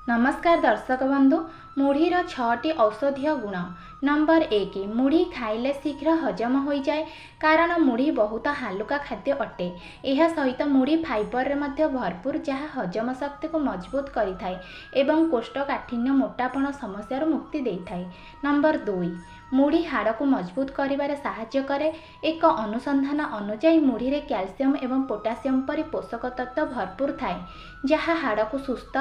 ନମସ୍କାର ଦର୍ଶକ ବନ୍ଧୁ। ମୁଢ଼ିର ଛଅଟି ଔଷଧୀୟ ଗୁଣ। ନମ୍ବର 1, ମୁଢ଼ି ଖାଇଲେ ଶୀଘ୍ର ହଜମ ହୋଇଯାଏ, କାରଣ ମୁଢ଼ି ବହୁତ ହାଲୁକା ଖାଦ୍ୟ ଅଟେ। ଏହା ସହିତ ମୁଢ଼ି ଫାଇବରରେ ମଧ୍ୟ ଭରପୁର, ଯାହା ହଜମ ଶକ୍ତିକୁ ମଜବୁତ କରିଥାଏ ଏବଂ କୋଷ୍ଠକାଠିନ୍ୟ, ମୋଟାପଣ ସମସ୍ୟାରୁ ମୁକ୍ତି ଦେଇଥାଏ। ନମ୍ବର 2, ମୁଢ଼ି ହାଡ଼କୁ ମଜବୁତ କରିବାରେ ସାହାଯ୍ୟ କରେ। ଏକ ଅନୁସନ୍ଧାନ ଅନୁଯାୟୀ, ମୁଢ଼ିରେ କ୍ୟାଲସିୟମ ଏବଂ ପୋଟାସିୟମ ପରି ପୋଷକ ତତ୍ତ୍ୱ ଭରପୁର ଥାଏ, ଯାହା ହାଡ଼କୁ ସୁସ୍ଥ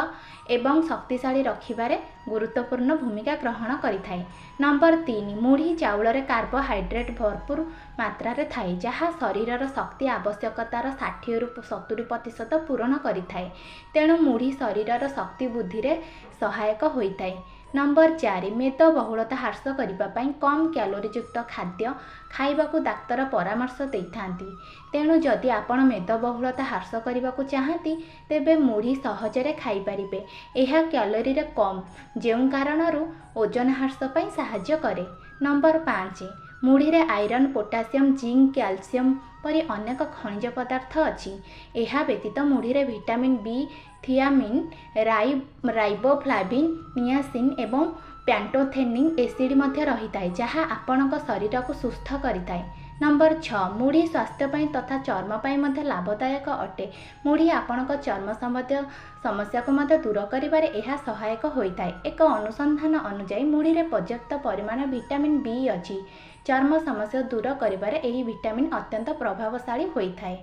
ଏବଂ ଶକ୍ତିଶାଳୀ ରଖିବାରେ ଗୁରୁତ୍ୱପୂର୍ଣ୍ଣ ଭୂମିକା ଗ୍ରହଣ କରିଥାଏ। ନମ୍ବର 3, ମୁଢ଼ି ଚାଉଳରେ କାର୍ବୋହାଇଡ୍ରେଟ୍ ଭରପୁର ମାତ୍ରାରେ ଥାଏ, ଯାହା ଶରୀରର ଶକ୍ତି ଆବଶ୍ୟକତାର 60ରୁ 70% ପୂରଣ କରିଥାଏ। ତେଣୁ ମୁଢ଼ି ଶରୀରର ଶକ୍ତି ବୃଦ୍ଧିରେ ସହାୟକ ହୋଇଥାଏ। ନମ୍ବର 4, ମେଦବହୁଳତା ହ୍ରାସ କରିବା ପାଇଁ କମ୍ କ୍ୟାଲୋରିଯୁକ୍ତ ଖାଦ୍ୟ ଖାଇବାକୁ ଡାକ୍ତର ପରାମର୍ଶ ଦେଇଥାନ୍ତି। ତେଣୁ ଯଦି ଆପଣ ମେଦବହୁଳତା ହ୍ରାସ କରିବାକୁ ଚାହାନ୍ତି, ତେବେ ମୁଢ଼ି ସହଜରେ ଖାଇପାରିବେ। ଏହା କ୍ୟାଲୋରିରେ କମ୍, ଯେଉଁ କାରଣରୁ ଓଜନ ହ୍ରାସ ପାଇଁ ସାହାଯ୍ୟ କରେ। ନମ୍ବର 5, ମୁଢ଼ିରେ ଆଇରନ୍, ପୋଟାସିୟମ୍, ଜିଙ୍କ, କ୍ୟାଲସିୟମ୍ ପରି ଅନେକ ଖଣିଜ ପଦାର୍ଥ ଅଛି। ଏହା ବ୍ୟତୀତ ମୁଢ଼ିରେ vitamin B, thiamine, riboflavin, niacin ଏବଂ ପ୍ୟାଣ୍ଟୋଥେନିକ୍ ଏସିଡ୍ ମଧ୍ୟ ରହିଥାଏ, ଯାହା ଆପଣଙ୍କ ଶରୀରକୁ ସୁସ୍ଥ କରିଥାଏ। ନମ୍ବର 6, ମୁଢ଼ି ସ୍ୱାସ୍ଥ୍ୟ ପାଇଁ ତଥା ଚର୍ମ ପାଇଁ ମଧ୍ୟ ଲାଭଦାୟକ ଅଟେ। ମୁଢ଼ି ଆପଣଙ୍କ ଚର୍ମ ସମ୍ବନ୍ଧୀୟ ସମସ୍ୟାକୁ ମଧ୍ୟ ଦୂର କରିବାରେ ଏହା ସହାୟକ ହୋଇଥାଏ। ଏକ ଅନୁସନ୍ଧାନ ଅନୁଯାୟୀ, ମୁଢ଼ିରେ ପର୍ଯ୍ୟାପ୍ତ ପରିମାଣ ଭିଟାମିନ୍ ବି ଅଛି। ଚର୍ମ ସମସ୍ୟା ଦୂର କରିବାରେ ଏହି ଭିଟାମିନ୍ ଅତ୍ୟନ୍ତ ପ୍ରଭାବଶାଳୀ ହୋଇଥାଏ।